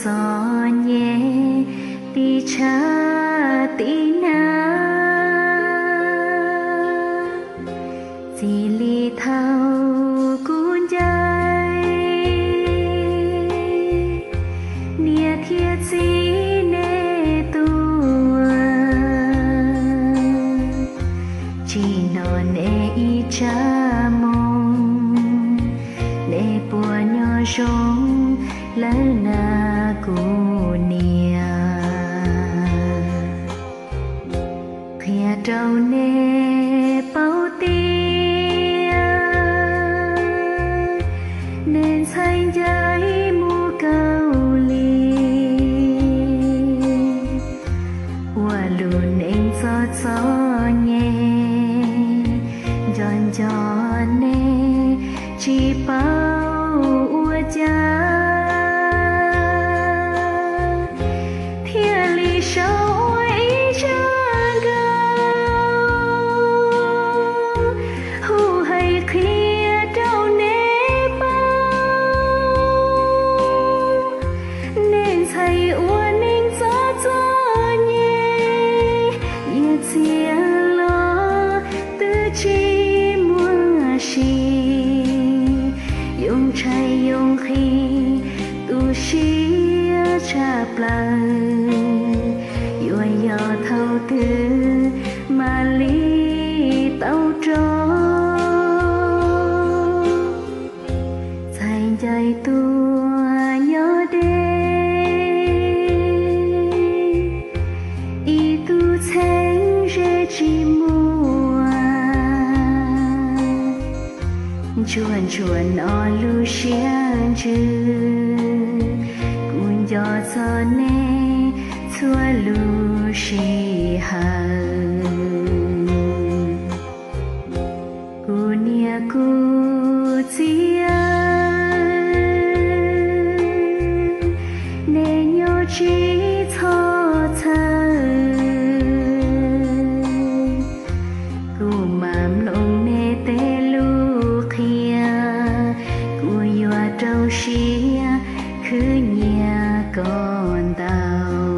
txom nyem, tib tshab tib nag. Txij li thaum kuv ncaim niam thiab txiv nej tuaj, tsim nyog nej ib tsab moo, nej puas nyob zoo lawm na kuv niam? Qhia rau nej paub tias nej ntxhais Ncaiv mus Kaus Lim, ua lub neej txom txom nyem, nco nco nej tsis paub ua cas, thiaj li sau ua ib zaj nkauj hu hais qhia rau nej paub. Nej ntxhais ua neej txom txom nyem, nyiaj txiag los twb tsis muaj siv, yoo tshais yoo nqhis tu siab tshaj plaws, yuav yog thaum twg mam li tau rov? Ntxhais Ncaiv tuaj nyob deb, ib tug txheeb ze tsis muaj, ntsuag ntsuag no lub siab ntsws, kuv nco txog nej txhua lub sij hawm. Kuv niam kuv txiv, nej nyob tsis txhob txhawj, kuv mam mloog nej tej lus qhia, kuv yuav rau siab khwv nyiam kom ntau.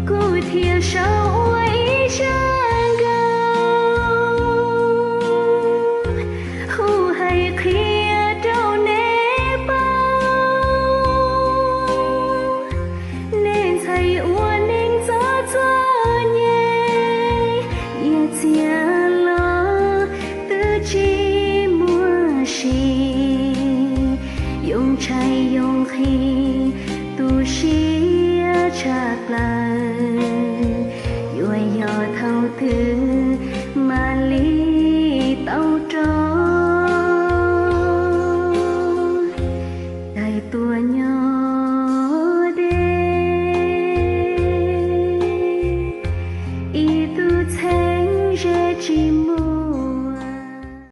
Kuv thiaj sau ua ib zaj nkauj hu hais qhia rau nej paub. Nej ntxhais ua neej txom txom nyem, nyiaj txiag los twb tsis muaj siv, yoo tshais yoo nqhis tu siab tshaj plaws,